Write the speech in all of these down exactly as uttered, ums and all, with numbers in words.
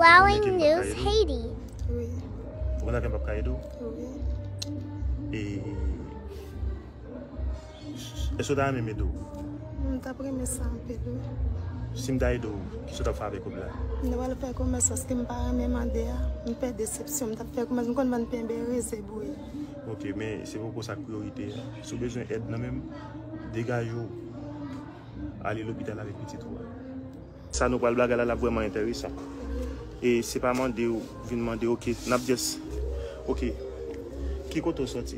Following News Haiti. Wi. Ou konn sa fè m p ap ka ede w? Wi. E, èske w ta renmen m ede w? M t ap renmen sa anpil, wi. Si m ta ede w, kisa w t ap fè avèk kòb la? M ta pral fè komès paske m pa renmen mande a. M pè desepsyon. M t ap fè komès, m konn vann pen bere, zebouye. Ok, men se poko sa k priyorite a. Si w bezwen èd nan men m, degaje w. Ale lopital avèk pitit ou a. Sa nou pral bagay la, l ap vrèman enteresan. E se pa mande w vin mande, ok, n ap just, ok. Ki kote w soti?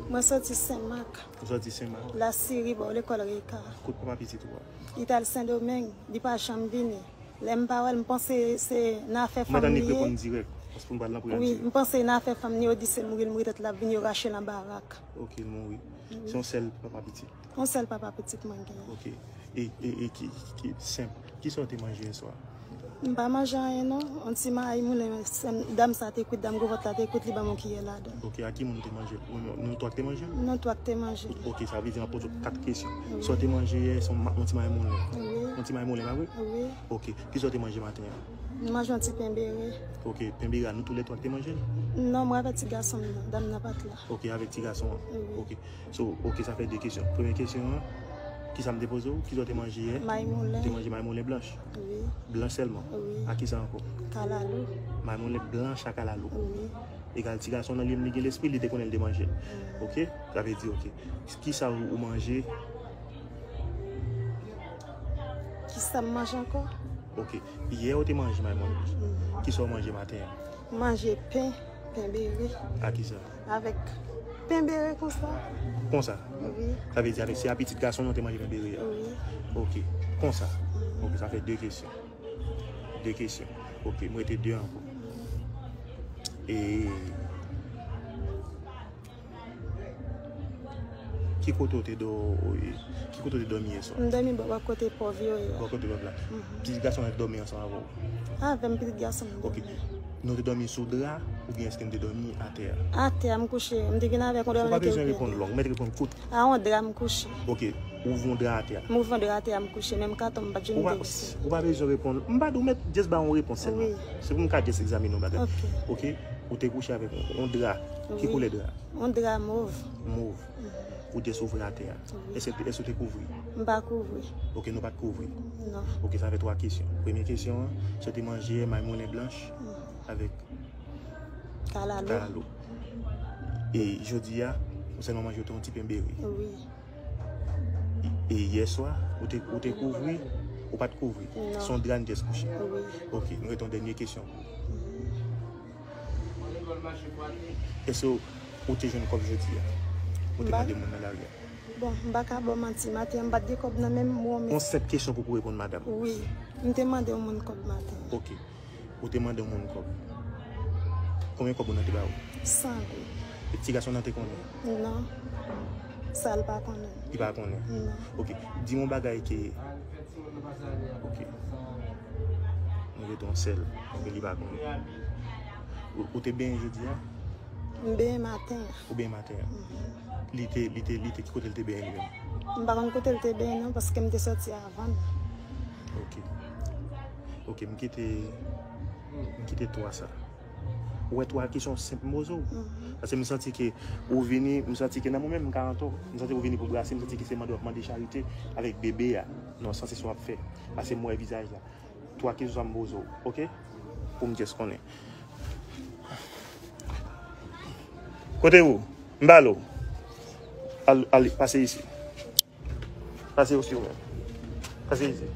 Mwen soti Senmak. Ou soti Senmak? Lasiri, bò lekòl Reka. Kot papa pitit ou a? Li t al Sendomeng, li pa janm vini. Lè m pa wè l, m panse se nan afè fanm li ye. Mwen tann li reponn dirèk, paske m pral nan wi, m panse nan afè fanm li, yo di se mouri l mouri tèt l ap vini, yo rache l anba rak. Ok, l mouri. Wi. Se yon sèl papa pitit. Yon sèl papa pitit mwen genyen. Ok. E, e, e ki, ki, senp. Kisa w te manje yè swa? M pa manje anyen non. Yon ti mayi moulen, sèm, dam sa te kwit, dam gwo vant la te kwit, li ban m yon kiyè ladan. Ok, a ki moun te manje? Ou, nou, nou twa k te manje? Nou twa k te manje. Ok, sa vle di m ap poze w kat kesyon. Wi. Sa w te manje yè, se yon ma-, yon ti mayi moulen? Wi. Yon ti mayi moulen, pa vre? Wi. Ok, kisa w te manje maten an? M manje yon ti pen bere. Ok, pen bere a, nou toulètwa k te manje l? Non, mwen avèk ti gason m nan, dam nan pa t la. Ok, avèk ti gason an? Wi. Ok. So, ok, sa fè de kesyon. Premye kesyon an, kisa m te poze w? Kisa w te manje yè? Mayi moulen. Ou te manje mayi moulen blanch? Wi. Blanch sèlman? Wi. A kisa ankò? Kalalou. Mayi moulen blanch a kalalou. Wi. Egal, ti gason nan li menm li gen lespri, li te konnen l te manje. Wi. Ok? Sa vle di, ok. Kisa ou, ou manje? Kisa m manje ankò? Ok. Yè ou te manje mayi moulen blanch. Wi. Kisa ou manje maten an? M manje pen, pen bere. A kisa? Avèk pen bere konsa. Konsa? Wi. Sa vle di avèk se a pitit gason nan te manje pen bere a? Wi. Ok. Konsa? Ok, sa fè de kesyon. De kesyon. Ok, m rete de ankò. E Ki kote w te dò-, ki kote w te dòmi yè swa? M dòmi bò, bò kote pòv yo ye a. Bò kote pòv la. Mhm. Pitit gason an te dòmi ansanm avè w? Avè m, pitit gason m dòmi. Ok. Nou te dòmi sou dra, oubyen èske n te dòmi atè a? Atè a, m kouche. M te vin avèk yon dra nan kè. Ou pa bezwen reponn long, mèt reponn kout. A yon dra m kouche. Ok. Ou ouvri yon dra atè a? M ouvri yon dra atè a, m kouche. Menm katon m pa t jwenn. Ou pa, ou pa bezwen reponn. M pa di w mèt just ba yon repons sèlman. Wi. Se pou m ka just egzamine yon bagay. Ok. Ok. Ou te kouche avèk yon, yon dra. Ki koulè dra? Yon dra mov. Mov. Mhm. Ou te sou vre atè a. Wi. Èske, èske ou te kouvri? M pa kouvri. Ok, nou pa t kouvri. Non. Ok, sa fè twa kesyon. Premye kesyon an, èske ou te manje mayi moulen blanch avèk kalalou. Kalalou. E jodi a, ou sèlman manje yon ti pen bere. Wi. E, e yè swa, ou te, ou te kouvri, ou pa t kouvri? Non. Se yon dra n just kouche. Wi. Ok, nou rete yon dènye kesyon pou ou. Mhm. Èske ou te jwenn kòb jodi a? Ou te mande moun nan lari a? Bon, m pa ka ba w manti, maten an m pa t gen kòb nan men m, mwen menm. Yon senp kesyon pou, pou reponn madanm. Wi, m te mande yon moun kòb maten an. Ok. Ou te mande yon moun kòb. Konbyen kòb moun nan te ba ou? San goud. E ti gason nan te konnen? Non. Sa l pa konnen. Li pa konnen? Non. Ok. Di m yon bagay ke Ok. Nou rete yon sèl. Ok, li pa konnen. Ou, ou te benyen jodi a? M benyen maten an. Ou benyen maten an? Mhm. Li te, li te, li te, ki kote l te benyen li menm? M pa konn kote l te benyen non, paske m te sòti avan l. Ok. Ok, m kite, m kite twa sa. Ou wè twa kesyon senp m poze w. Mhm. Paske m santi ke ou vini, m santi ke nan moman m ka anto. M santi ou vini pou brase, m santi ke se mande w ap mande charite avèk bebe a. Non, san se sa w ap fè. Paske m wè vizaj la. Twa kesyon sa m poze w, ok? Pou m just konnen. Kote ou? M pale w. Al, al, pase isi. Pase osi ou menm. Pase isi.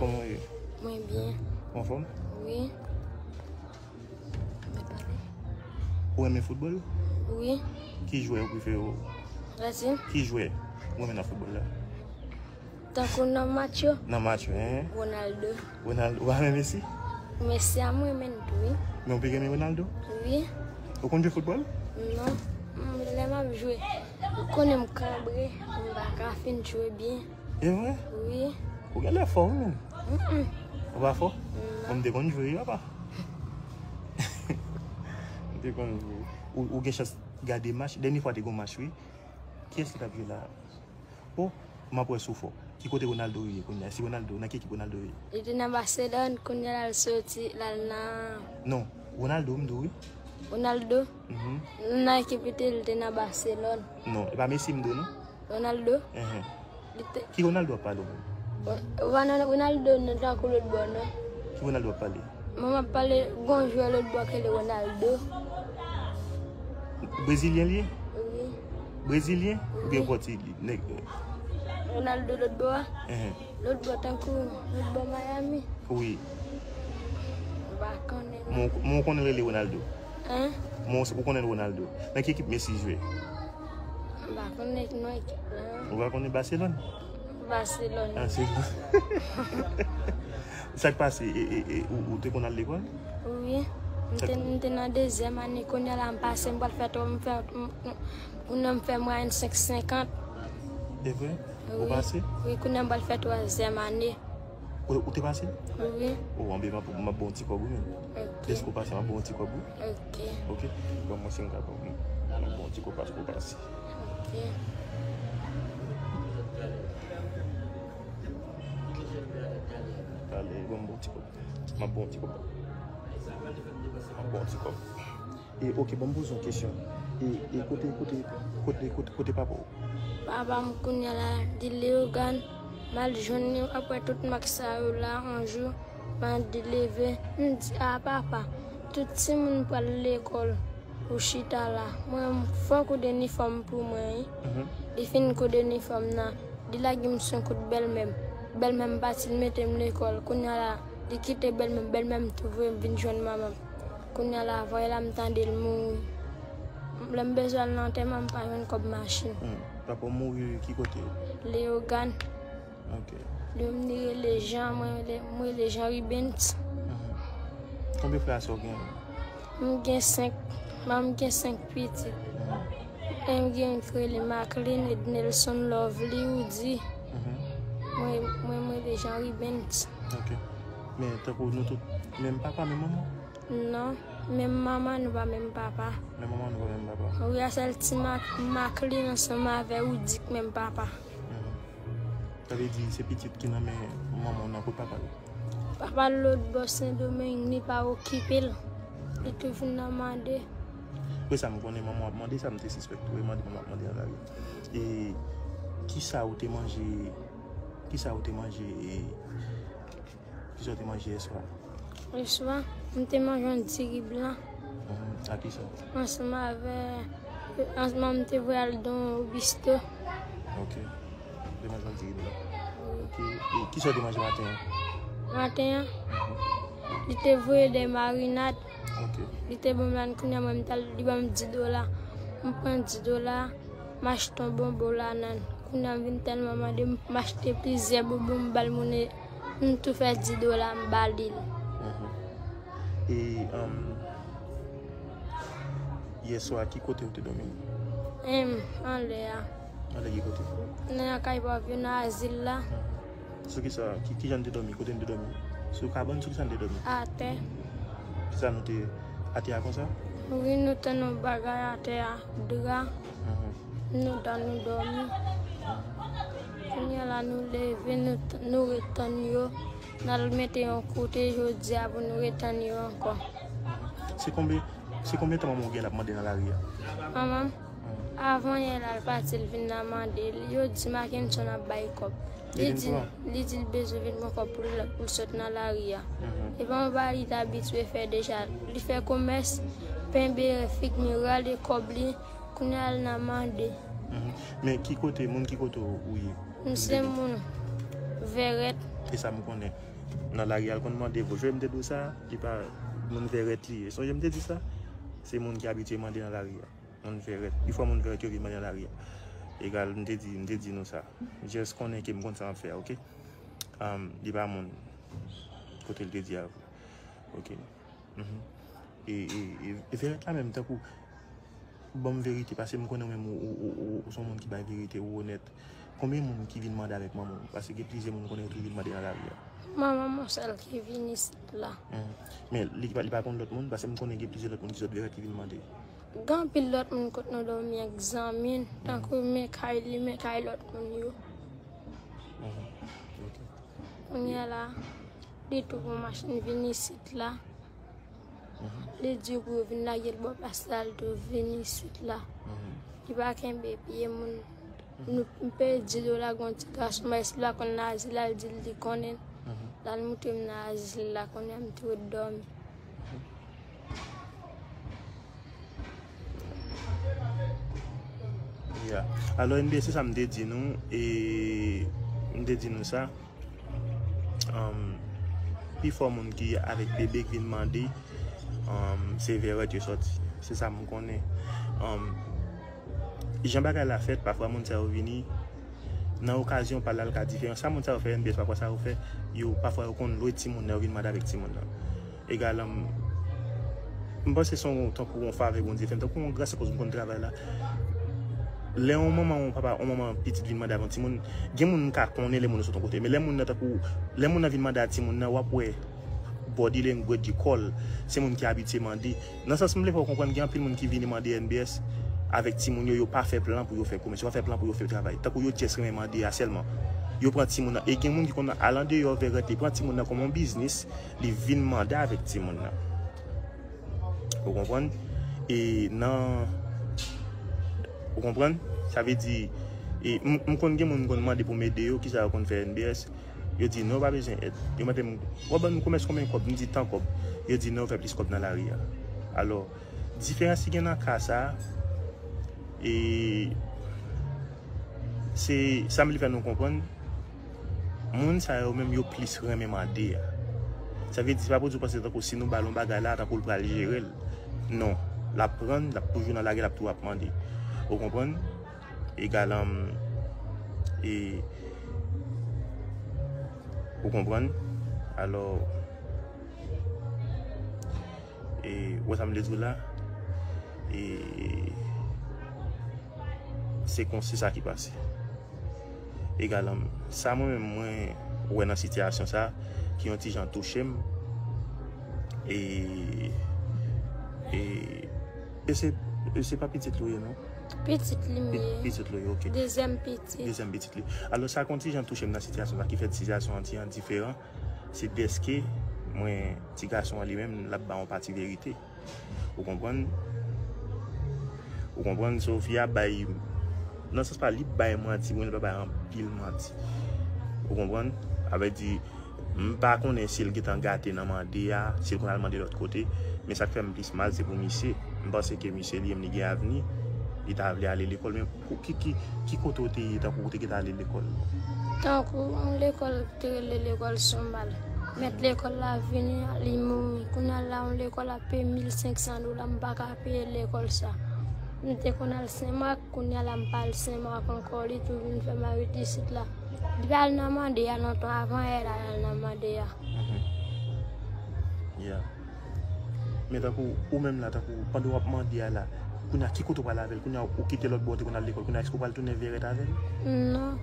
Kòman w ye? Mwen byen. Ou anfòm? Wi. Ou renmen foutbòl? Wi. Ki jwè ou prefere ou? Brasil. Ki jwè ou renmen nan foutbòl la? Tankou nan match yo. Nan match yo, en? Ronaldo. Ronaldo. Ou pa renmen Messi? Messi a mwen renmen l tou, wi. Men ou pi renmen Ronaldo? Wi. Ou konn jwe foutbòl? Non. Mm, lè m ap jwe, ou konnen m kanbre, m pa ka fin jwe byen. E vre? Wi. Ou genlè fò, wi, menm. Mm-mm. Ou pa fò? Non. Bon, m te konn jwe, wi, papa. M te konn jwe. Ou, ou gen chans gade match? Dènye fwa te gon match, wi. Kiyès ki t ap jwe la? O, m ap wè si w fò. Ki kote Ronaldo ye kounye a? Si Ronaldo, nan ki ekip Ronaldo ye? Li te nan Barcelone, kounye a l al soti, l al nan Non, Ronaldo, m di w wi. Ronaldo? Mhm. Nan ekip li te, li te nan Barcelone. Non, e pa Messi m di w non? Ronaldo? Enhen. Li te Ki Ronaldo w ap pale w menm? Ro- Ronaldo, Ronaldo nan tankou lòt bò non. Ki Ronaldo w ap pale? Mwen m ap pale gon jwè lòt bò ki rele Ronaldo. Brezilyen li ye? Wi. Brezilyen? Oubyen Pòti nèg? Ronaldo lòt bò a? Enhen. Lòt bò tankou lòt bò Miami. Wi. M pa konnen. Mwen mwen konnen rele Ronaldo. Hein? Mwen ou konnen Ronaldo. Nan ki ekip Messi jwe? M pa konnen non ekip la. Ou pa konnen Barcelone? Barcelone. Ah, se bon. Sa k pase? E, e, e, ou, ou te konn al lekòl? Wi. M te, m te nan dezyèm ane, kounye a la m pase, m pral fè twa, m fè, m, m, kounye a m fè mwayèn senk senkant. E vre? Ou Wi. pase? Wi, kounye a m pral fè twazyèm ane. Ou, ou te pase? Wi. O, anben, m ap, m ap ba w ti kòb wi menm. Ok. Dèske w pase, m ap ba w ti kòb wi. Ok. Ok? Ban mwen si m ka ba w. M ap ba w ti kòb paske w pase. Ok. Ale, ban m ba w ti kòb. M ap ba w ti kòb. M ap ba w ti kòb. E, ok, ban m poze w kesyon. E, e kote, kote, kote, kote, kote papa w? Papa m kounye a la, li Leyogàn, m al jwenn li apre tout mak sa yo la, yon jou, m al di leve, m di, a papa, tout timoun pral lekòl, ou chita la. Mwen, fò w koude inifòm pou mwen, wi. Mhm. Li fin koude inifòm nan, li lage m sou kout bèlmè m. Bèlmè m pati, li mete m lekòl. Kounye a la, li kite bèlmè m, bèlmè m tou voye m vin jwenn manman m. Kounye a la, voye la, m tande l mouri. Lè m bezwen al nan antèman, m pa jwenn kòb machin. Hmm. Papa w mouri ki kote? Leyogàn. Ok. Li menm li rele Jean, mwen rele, mwen rele Jean Rubens. Mhm. Konbyen frè e sè w gen? M gen senk. Manman m gen senk pitit. Mhm. M gen youn ki rele Maclean, Ednelson, Lovely, Woody. Mhm. Mwen, mwen, mwen rele Jean Rubens. Ok. Men tankou nou tout menm papa, menm manman? Non, menm manman, nou pa menm papa. Menm manman, nou pa menm papa. Wi, a sèl ti Mak-, Maclean ansanm avè Woody k menm papa. Mhm. Sa vle di se pitit ki nan men manman w nan kot papa l? Papa l lòt bò Sendomeng, li pa okipe l. Li tou vin nan mande. Wi, sa m konnen manman w ap mande, sa m te sispèk tou, e mande manman w ap mande nan lari. E kisa ou te manje, kisa ou te manje, e kisa ou te manje yèswa? Yèswa, m te manje yon diri blan. Mhm. Ak kisa? Ansanm avè, ansanm, m te voye al don Obisto. Ok. Ou te manje yon diri blan. Wi. Ok. E kisa ou te manje maten an? Maten an? Mhm. Li te voye de marinad. Ok. Li te ban m la, kounye a mwen, m t al, li ban m dis dola. M pran dis dola. M achte yon bonbon Lanann. Kounye a m vin tèlman mande, m achte plizyè bonbon, m ba l moun, m tou fè dis dola, m ba li l. Mhm. E, um, yèswa, ki kote ou te dòmi? Em, anlè a. Anlè ki kote? Nan kay pòv yo, nan azil la. Mhm. Sou kisa, ki, kijan n te dòmi? Kote n te dòmi? Sou kabann, sou kisa n te dòmi? Atè. Kisa nou te, atè a konsa? Wi, nou tann yon bagay atè a, dra. Mhm. Nou dan nou dòmi. Kounye a la, nou leve, nou t-, nou ret tann yo. N al mete yon kote jodi a pou nou ret tann yo ankò. Se konbyen, se konbyen tan manman w gen l ap mande nan lari a? Manman m? Avan yè la, l pati, l vin nan mande. Yo di Mackenson ap bay kòb. Li di, li di l bezwen vin pran kòb pou l, pou l sot nan lari a. Mhm. E pa yon bagay li t abitye fè deja. Li fè komès, pen bere, figi, rale kòb li, kounye a l nan mande. Mhm. Men ki kote, moun ki kote ou ye? M se moun Vèrèt. E sa m konnen. Nan lari a, l konn mande. Bon, jwe m te di w sa, li pa moun Vèrèt li ye. Sonje m te di sa? Se moun ki abitye mande nan lari a. Moun Vèrèt. Pifò moun Vèrèt yo vin mande nan lari a. Egal, m te di, m te di nou sa. Just konnen ke m konn sa m ap fè a, ok? Um, li pa moun kote l te di a vre. Ok. Mhm. E, e, e, e Vèrèt la menm, tankou, ban m verite, paske m konnen ou menm ou, ou, ou, ou, ou se yon moun ki bay verite, ou onèt. Konbyen moun ki vin mande avèk manman w? Paske gen plizyè moun m konnen yo toujou vin mande nan lari a. Manman m sèl ki vin isit la. Mhm. Men li pa, li pa konn lòt moun, paske m konnen gen plizyè lòt moun ki sot Vèrèt ki vin mande. Gen anpil lòt moun kot nou dòmi ak zanmi n, tankou men kay li, men kay lòt moun yo. Kounye a la, li tou pran machin vin isit la. Li di pou yo vin lage l bò plas la, li tou vin isit la. Li pa kenbe pye moun. Nou, m pe di l yo lage yon ti gason, men si l pa konn nan azil la, l di l li konnen. La, l moutre m nan azil la, kounye a m tou ret dòmi. Ya. Alò, N B S, se sa m te di nou, e m te di nou sa. Um, pifò moun ki avèk bebe ki vin mande, um, se Vèrèt yo sòti. Se sa m konnen. Um, jan bagay la fèt, pafwa moun sa yo vini, nan okazyon pa l al ka diferan. Sa moun sa yo fè, N B S, pafwa sa yo fè, yo, pafwa yo konn lwe timoun nan, yo vin mande avèk timoun nan. Egal, um, m panse se yon, tankou yon favè Bondye fè m, tankou yon gras akoz m konn travay la. Lè yon manman, yon papa, yon manman pitit vin mande avè yon timoun, gen moun ka konnen lè moun nan sot yon kote, men lè moun nan tankou, lè moun nan vin mande a timoun nan, w ap wè body language di kò l, se moun ki abitye mande. Nan sans m vle fè w konprann, gen anpil moun ki vini mande N B S avèk timoun yo, yo pa fè plan pou yo fè komès, yo pa fè plan pou yo fè travay. Tankou yo just renmen mande a sèlman. Yo pran timoun nan. E gen moun ki konn al andeyò Vèrèt, li pran timoun nan kòm yon biznis, li vin mande avèk timoun nan. Ou konprann? E nan, ou konprann? Sa vle di, e m, m konn gen moun m konn mande pou m ede yo, kisa yo konn fè N B S. Yo di, "Non, yo pa bezwen èd." Yo mande m, "W ap ban nou komès konbyen kòb?" M di, "Tan kòb." Yo di, "Non, yo fè plis kòb nan lari a." Alò, diferans ki gen nan ka sa a, e se sa m vle fè nou konprann, moun sa yo menm yo plis renmen mande a. Sa vle di, se pa pou di w panse tankou si nou ba l yon bagay la, tankou l pral jere l. Non, l ap pran, l ap toujou nan lari, l ap tou ap mande. Ou konprann? Egal, um, e, ou konprann? Alò, e, ou wè sa m vle di w la? E, se konsi sa ki pase. Egal, um, sa mwen menm mwen wè nan sitiyasyon sa, ki yon ti jan touche m. E, e, e se, e se pa pitit li w ye, non? Pitit li m ye. Pitit li w ye, ok. Dezyèm pitit. Dezyèm pitit li. Alò, sa konn ti jan touche m nan sitiyasyon sa, ki fè sitiyasyon an ti jan diferan, se dèske mwen, ti gason an li menm, l ap ba yon pati verite. Ou konprann? Ou konprann? So, fi a bay, nan sans pa li bay manti, mwen, li pa bay anpil manti. Ou konprann? Sa vle di, m pa konnen si l gentan gate nan mande a, si l konn al mande lòt kote, men sa k fè m plis mal, se pou misye. M panse ke misye li menm li gen avni, li ta vle ale lekòl, men ki, ki, ki kote w te ye, tankou w te gentan ale lekòl? Tankou yon lekòl ki te rele lekòl Sonmal. Mèt lekòl la vini, li mouri. Kounye a la, yon lekòl ap peye mil senk san dola, m pa ka peye lekòl sa. M te konn al Senmak, kounye a la, m pa al Senmak ankò, li tou vin fè mari isit la. Li al nan mande a lontan avan yè la, l al nan mande a. Mhm. Yeah. Men tankou ou menm la, tankou pandan w ap mande a la, kounye a ki kote w pral avè l? Kounye a ou kite lòt bò ou te konn al lekòl, kounye a èske w pral tounen Vèrèt avè l? Non.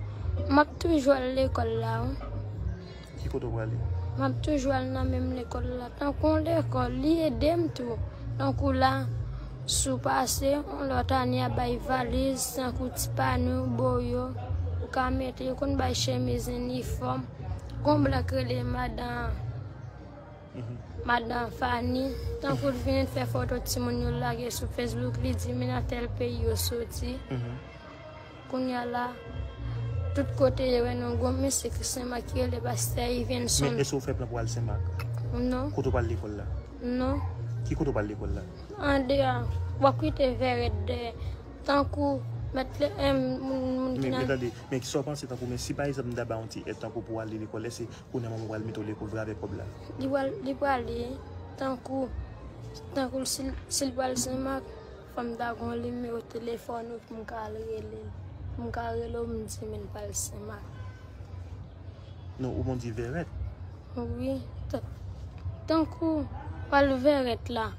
M ap toujou al lekòl la, wi. Ki kote w prale? M ap toujou al nan menm lekòl la. Tankou yon lekòl, li ede m tou. Tankou la, si w pase, yon lòt ane a bay valiz, tankou ti pano, boyo, ou ka mete, yo konn bay chemiz, inifòm. Gon blan k rele madan Mhm. Madan Fanny, tankou l vin fè foto timoun yo lage sou Facebook, li di men nan tèl peyi yo soti. Mhm. Kounye a la, tout kote yo wè nou gon mesye ki Senmak ki rele pastè Ivenson. Men èske w fè plan pou al Senmak? Non. Kote w pral lekòl la? Non. Ki kote w pral lekòl la? Andeyò, w ap kite Vèrèt dèyè. Tankou mèt le, em, moun, moun ki Men, nan men tande, men kisa w panse tankou, men si pa egzanp m ta ba w yon ti èd tankou pou w ale lekòl, èske Kounye a manman w pral mete w lekòl vre avèk kòb la? Li pral, li prale tankou, tankou si, si l pral Senmak, fò m ta gon nimewo telefòn ou pou m ka al rele l. Pou m ka rele w, m di men l pral Senmak. Non, ou bon di Vèrèt? Wi. Tan-, tankou pral Vèrèt la,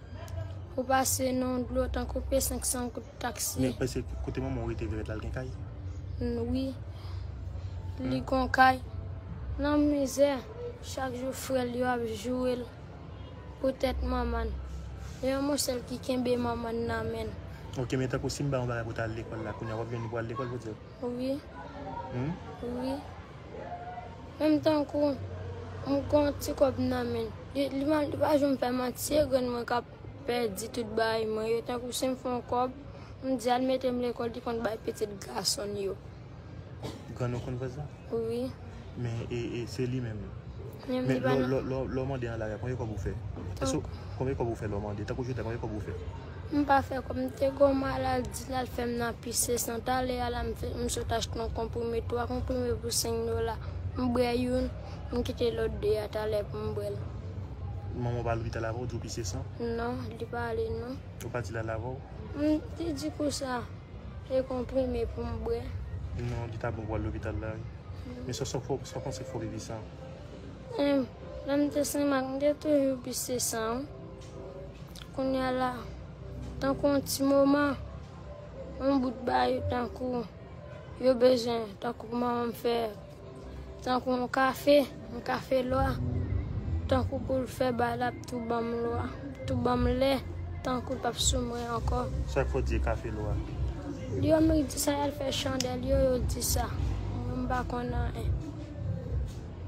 ou pase nan dlo tankou peye senk san goud taksi. Men èske kote manman w rete Vèrèt la, l gen kay? N-, wi. Li gon kay. Nan mizè, chak jou frè l yo ap joure l poutèt manman l. Yon mwen sèl ki kenbe manman l nan men l. Ok, men tankou si m ba yon bagay pou w ta al lekòl la, kounye a w ap jwenn li pou w al lekòl poutèt? Wi, Hmm? wi. Menm tankou m gen yon ti kòb nan men l. Li, li pa, li pa janm fè manti, se grann mwen k ap pèdi tout bagay mwen yo. Tankou si m fè yon kòb, m di al mete m lekòl, li konn bay pitit gason l yo. Grann ou konn fè sa? Wi. Men e, e, se li menm. Men Men li pa lè nan. Lè lè w mande an lari a, konbyen kòb ou fè? Èske w- konbyen kòb ou fè lè w mande? Tankou jodi a, konbyen kòb ou fè? M pa fè kòb, m te gen yon maladi l al fè m nan pise san. Talè a la, m fè- m sot achte yon konprime, twa konprime pou senk dola. M bwè youn, m kite lòt de a talè pou m bwè l. Manman w pa lopital avè w, di w pise san? Non, li pa ale non. Ou pa di l al avè w? M te di konsa, e konprime pou m bwè. Non, li ta bon pou w al lopital la, wi. Men sa, sa w fè, sa w panse k fè w pise san? Em, lè m te Senmak, m te toujou pise san. Kounye a la, tankou yon ti moman, yon bout bagay tankou yo bezwen, tankou manman m fè, tankou yon kafe, yon kafe lwa, tankou pou l fè bagay la, ap tou ban m lwa, tou ban m lè, tankou l p ap sou mwen ankò. Sa k fè w di kafe lwa? Li yo menm di sa y al fè chandèl yo, yo di sa. Mwen m pa konn anyen.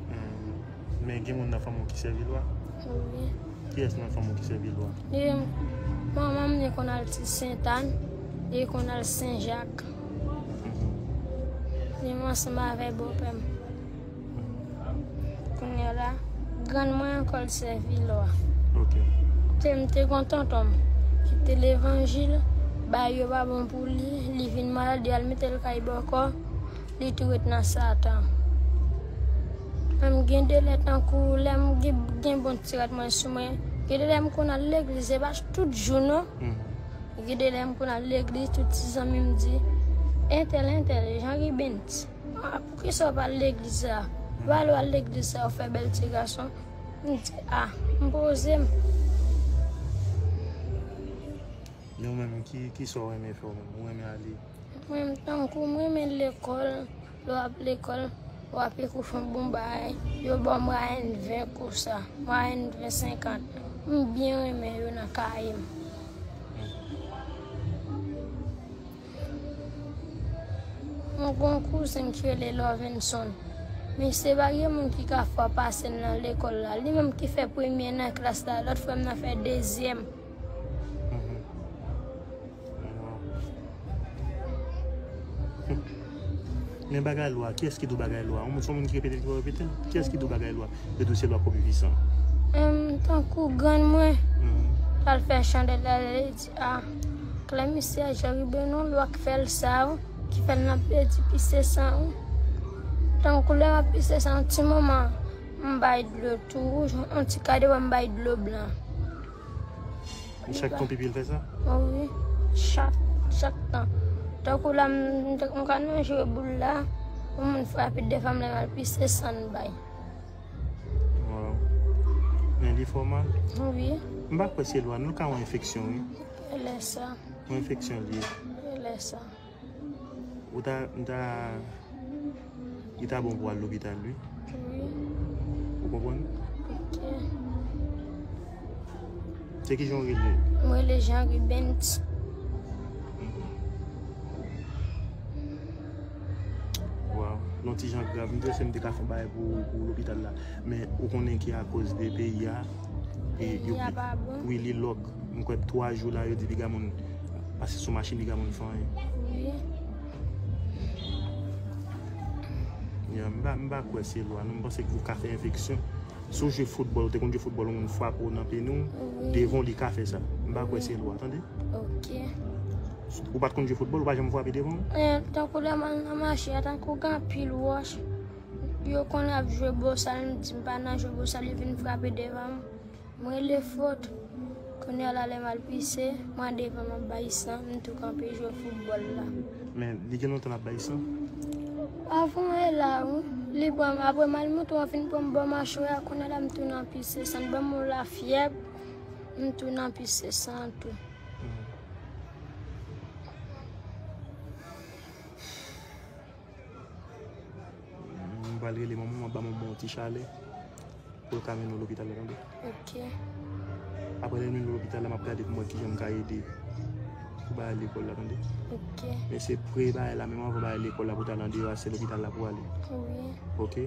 Hmm. Men gen moun nan fanmi w ki sèvi lwa? Wi. Kiyès nan fanmi w ki sèvi lwa? Li, manman m li konn al ti Sentàn, li konn al Senjak. Li menm ansanm avèk bòpè m. Kounye a la, grann mwen ankò l sèvi lwa. Ok. Te m te gen tonton m ki te levanjil, bagay yo pa bon pou li, li vin malad, y al mete l kay bòkò, li tou ret nan Satan. Menm gen de lè tankou lè m gen, gen bon ti rad mwen sou mwen, gen de lè m konn al legliz, e pa tout jou non. Gen de lè m konn al legliz, tout ti zanmi m di, entèl, entèl, Jean Ribens. Ah, poukisa w pa al legliz la? Ou pa al, ou al legliz la, ou fè bèl ti gason. M di, ah, m poze m. Men ou menm, ki, ki sa w renmen fè ou menm? Ou renmen ale? Mwen, tankou m renmen lekòl, lè w ap lekòl, w ap ekri fè yon bon bagay, yo ba w mwayèn ven konsa, mwayèn ven senkant. M byen renmen yo nan kaye m. Mwen gen yon kouzen ki rele Lovenson. Misye pa gen moun ki ka fè pase l nan lekòl la. Li menm ki fè premye nan klas la, lòt frè m nan fè dezyèm. Men bagay lwa, kiyès ki di w bagay lwa? Yon moun, se yon moun ki repete l, ki repete l. Kiyès ki di w bagay lwa? Yo di w se lwa kopi pisan. Em, tankou grann mwen, l al fè chandèl la, li di, ah, Clemissia Jerry Benon, lwa k fè l sa, wi, ki fè l nan pèdi pise san, wi. Tankou lè m ap pise san, yon ti moman, m bay dlo tou wouj, yon ti kade wè m bay dlo blan. Chak tan pipi l fè sa? Wi, chak, chak tan. Tankou la, m, m, m ka nan jwe boul la, yon moun frape devan m, lè m al pise san bay. Waw. Men li fè w mal. Wi. M pa kwè se lwa, nou ka yon enfeksyon, wi. Genlè sa. Yon enfeksyon li ye. Genlè sa. Ou ta, m ta, li ta bon pou al lopital, wi. Wi. Ou konprann? Ok. Se ki jan w rele? Mwen rele Jean Ribens. Waw, non, ti jan grav. M panse m te ka fè yon bagay pou, pou lopital la. Men ou konnen ke akoz de peyi a, e, Peyi a pa bon. Wi, li lòk. M kwè twa jou la, yo di piga moun pase sou machin, piga moun fè anyen. Wi. Ya, m pa, m pa kwè se lwa, non, m panse ke ou ka fè enfeksyon. Si w jwe foutbòl, ou te konn jwe foutbòl, yon moun frape w nan peni w, devan w, li ka fè sa. M pa kwè se lwa, tande? Ok. Ou pa t konn jwe foutbòl, ou pa janm frape devan w? Eh, tankou lè m al nan mache a, tankou gen anpil wòch, yo konn ap jwe bosal, m di m pa nan jwe bosal, yo vin frape devan m. Mwen rele fot. Kounye a la, lè m al pise, mwen devan m ap bay san, m tou kanpe jwe foutbòl la. Men li gen lontan l ap bay san? Avan e la, wi. Li pran m, apre m al moute, w fin pran m bò machwè a, kounye a la m tounen ap pise san, ban m yon lafyèb, m tounen ap pise san tou. M pral rele manman m, m ap ba manman yon ti chalè pou l ka mennen w lopital la, tande? Ok. Apre lè l mennen w lopital la, m ap gade pou m wè kijan m ka ede w. Ba lekòl la, tande? Ok. Men se premye bagay la, menm anvan ba lekòl la pou t al andeyò a, se lopital la pou ale. Wi. Ok?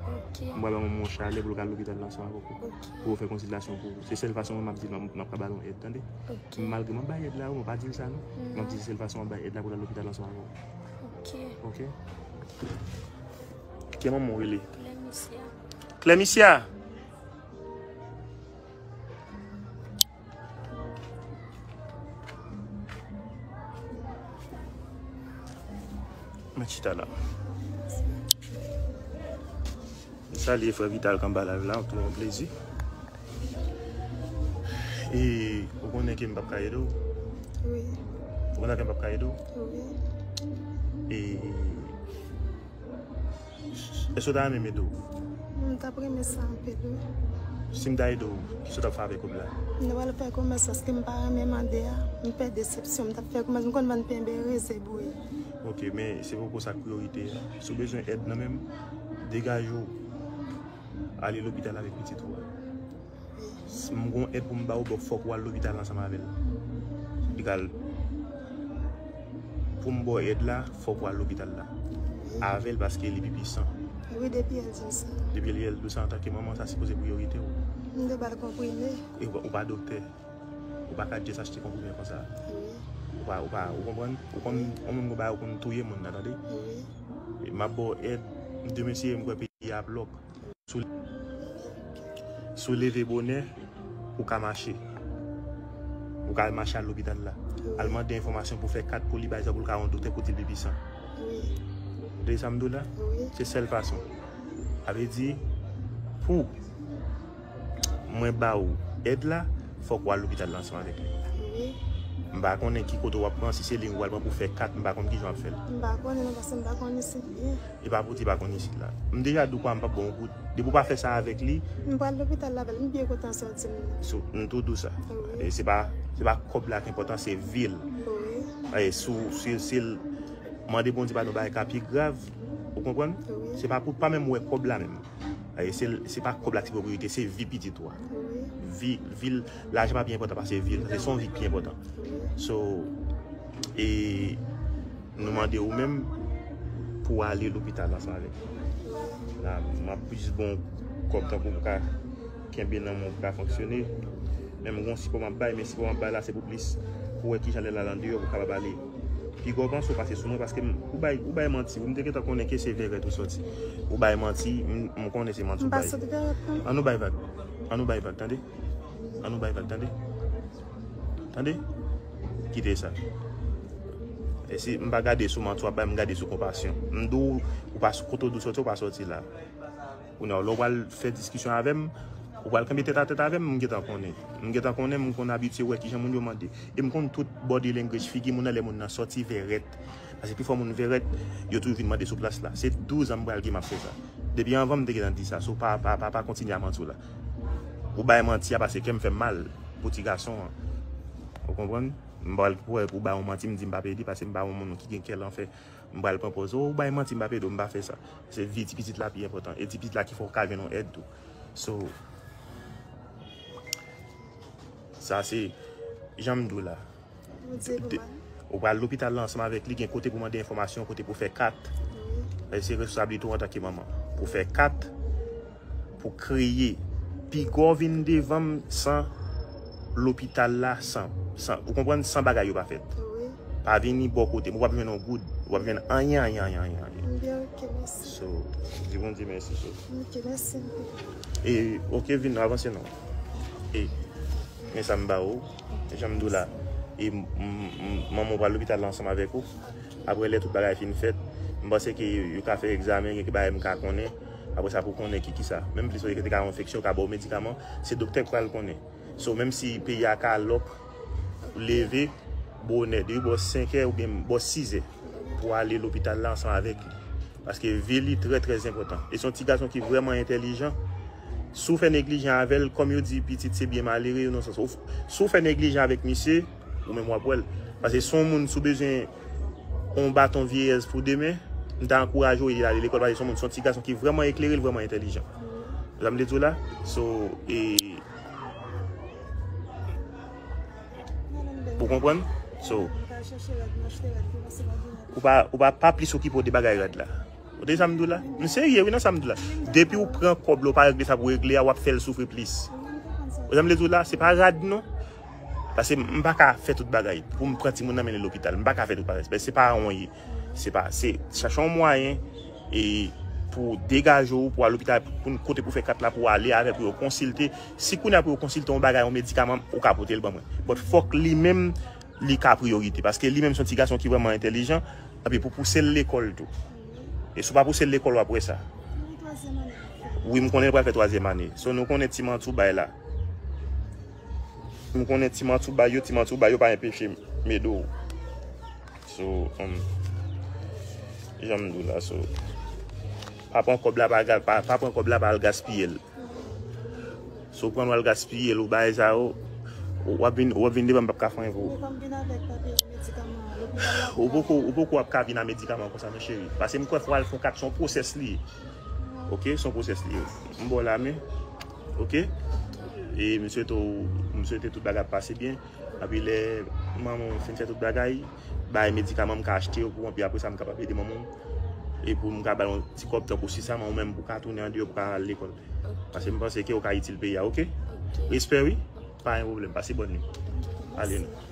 Ok. M pral ban manman w chalè pou l ka al lopital la ansanm avèk ou. Ok. Pou yo fè konsiltasyon pou ou. Se sèl fason mwen m ap di l, m ap, m ap ka ba l yon èd, tande? Ok. Malgre m ap bay èd la, wi, mwen pa di l sa, non. M ap di se sèl fason m ap bay èd la pou l al lopital ansanm avèk ou. Ok. Ok? Ki manman w rele? Clemisya. Clemisya! Mwen chita la. M salye frè Vital k anba live la, toujou yon plezi. E ou konnen ke m p ap ka ede w? Wi. Ou konnen ke m p ap ka ede w? Wi. E Èske w ta renmen m ede w? M t ap renmen sa anpil, wi. Si m ta ede w, kisa w t ap fè avèk kòb la? M ta pral fè komès paske m pa renmen mande a. M pè desepsyon. M t ap fè komès. M konn vann pen byen reze bouyi. Ok, men se poko sa k priyorite a. Si w bezwen èd nan men m, degaje w. Ale lopital avèk pitit ou a. Si m gon èd pou m ba w, bon, fòk w al lopital ansanm avè l. Li pral, pou m ba w èd la, fòk w al lopital la avè l paske li pi pwisan. Wi, depi L di m sa. Depi L di w sa, antanke manman, sa sipoze priyorite w. M te ba l konprime. E w, ou pa doktè. Ou pa ka just achte konprime konsa. Wi. Ou pa, ou pa, ou konprann? Ou konn, yon moun gon bagay, ou konn touye moun nan, tande? Wi. E m ap ba w èd, demen si m kwè peyi a ap lòk. Si w, si w leve bonè, ou ka mache. Ou ka mache al lopital la. Wi. Al mande enfòmasyon pou fè kat pou li, pa egzanp, pou l ka wè yon doktè pou di l pi pwisan. Wi. Ou tande sa m di w la? Wi. Se sèl fason. Sa vle di, pou mwen ba w èd la, fòk w al lopital la ansanm avèk li. Wi. M pa konnen ki kote w ap pran, si se liy ou pral pran pou fè kat, m pa konn kijan w ap fè l. M pa konnen non, paske m pa konn isit byen. E pa pou di pa konn isit la. M deja di w kwa m p ap ba w yon kout. Depi w pa fè sa avèk li. M pral lopital la avè l, m byen kontan sòti m. So, m tou di w sa. Wi. E se pa, se pa kòb la ki enpòtan, se vi l. Wi. E si w, si, si l, mande Bondye pa nou bagay ka pi grav, ou konprann? Wi. Se pa pou pa menm wè kòb la menm. E se, se pa kòb la ki priyorite, se vi pitit ou a. Wi. Vi, vi l, lajan pa pi enpòtan pase vi l, se son vi ki pi enpòtan. Wi. So, e nou mande ou menm pou w ale lopital ansanm avèk li. La, m ap jis ba w kòb tankou pou ka kenbe nan men w pou ka fonksyone. Men m gon sipò m ap bay, men sipò m ap bay la se pou plis pou wè kijan lè l al andeyò pou kapab ale. Piga w panse w pase sou mwen paske m, ou bay, ou bay manti wi, m te gentan konnen ke se Vèrèt ou sòti. Ou bay manti, m, m konnen se manti ou bay. M pa sot Vèrèt non. Ann nou bay vag. Ann nou bay vag, tande? Ann nou bay vag, tande? Tande? Kite sa. E si m pa gade sou manti w ap bay, m gade sou konpasyon. M di w, ou pa, kote w di w sòti, ou pa sòti la. Kounye a, lè w pral fè diskisyon avè m, ou pral kenbe tètatèt avè m, m gentan konnen. M gentan konnen, m konn abitye wè kijan moun yo mande. E m konn tout body language figi moun nan lè moun nan sòti vèrèt. Paske pifò moun vèrèt, yo toujou vin mande sou plas la. Se douz an m pral gen m ap fè sa. Depi anvan m te gentan di sa, so pa, pa, pa, pa kontinye a manti w la. Ou bay manti a paske kè m fè m mal pou ti gason an. Ou konprann? M pral kwè pou bay yon manti, m di m p ap ede paske m pa yon moun ki gen kè lanfè. M pral pran pòz, "O, ou bay manti, m p ap ede w, m pa fè sa." Se vi ti pitit la pi enpòtan. E ti pitit la ki fè w ka jwenn yon èd tou. So, sa se jan m di w la. Ou pral lopital la ansanm avèk li, gen kote pou mande enfòmasyon, kote pou fè kat. E se responsablite w antanke manman. Pou fè kat, pou kreye. Piga w vin devan m san lopital la, san, san, ou konprann, san bagay yo pa fèt. Wi. Pa vini bò kote m, ou p ap jwenn yon goud, ou p ap jwenn anyen, anyen, anyen, anyen, anyen. Byen, ok, mèsi. So, di Bondye mèsi, so. Ok, mèsi. E, ok, vin, avanse non. E, men sa m ba ou, jan m di w la. E, m, m, m, manman w pral lopital la ansanm avèk ou. Apre lè tout bagay fin fèt, m panse ke yo ka fè egzamen, gen ki bagay m ka konnen. Apre sa pou konnen ki, ki sa. Menm plis ou te ka yon enfeksyon, yo ka ba w medikaman, se doktè k pral konnen. So, menm si peyi a ka lòk, leve bonè, depi bò senkè oubyen bò sizè, pou ale lopital la ansanm avèk li. Paske vi li trè, trè enpòtan. E se yon ti gason ki vrèman entèlijan. Si w fè neglijan avè l, kòm yo di pitit se byen malere, yo nan sans. Ou f-, si w fè neglijan avèk misye, ou menm w ap wè l. Paske se yon moun, si w bezwen yon baton vyeyèz pou demen, m ta ankouraje w ede l ale lekòl, paske se yon moun, se yon ti gason ki vrèman eklere, l vrèman entèlijan. Sa m te di w la? So, e, ou konprann? So, Ou pa, ou pa, pa plis okipe w de bagay rad la. Ou tande sa m di w la? M serye wi nan sa m di w la. Depi w pran kòb la, ou pa regle sa pou w regle a, w ap fè l soufri plis. Ou tande sa m vle di w la? Se pa rad non. Paske m pa ka fè tout bagay. Pou m pran timoun nan mennen lopital, m pa ka fè tout bagay. Se pa yon ye. Se pa, se chache yon mwayen e pou degaje w, pou al lopital, pou kote pou fè kat la, pou ale avè l, pou yo konsilte. Si kounye a pou yo konsilte yon bagay, yon medikaman, ou ka pote l ban mwen. But fòk li menm, li ka priyorite. Paske li menm se yon ti gason ki vrèman entèlijan, epi pou pouse l lekòl tou. E si w pa pouse l lekòl, w ap wè sa. Wi, m konnen l pral fè twazyèm ane. So, nou konnen ti manti w bay la. M konnen ti manti w bay yo, ti manti w bay yo pa enpeche m ede w. So, um, jan m di w la, so, pa pran kòb la, pa, pa, pa pran kòb la, pa al gaspiye l. So, pran w al gaspiye l, ou bay sa yo, w ap vin, w ap vin devan m p ap ka fè anyen pou ou. Ou poko, ou poko ap ka vin a medikaman konsa, non, cheri. Paske m kwè fò w al fè yon kat, se yon pwosès li ye. Ok, se yon pwosès li ye. M ba w lamen. Ok? E m swete w, m swete tout bagay ap pase byen. Epi lè manman w fin fè tout bagay, bay medikaman m ka achte yo pou w, epi apre sa m kapab ede manman w. E pou m ka ba l yon ti kòb tankou sis san, ou menm pou w ka tounen andeyò pou w ka al lekòl. Paske m panse ke w ka itil peyi a, ok? Respè wi. Pa gen pwoblèm. Pase bòn nwi. Ale nou.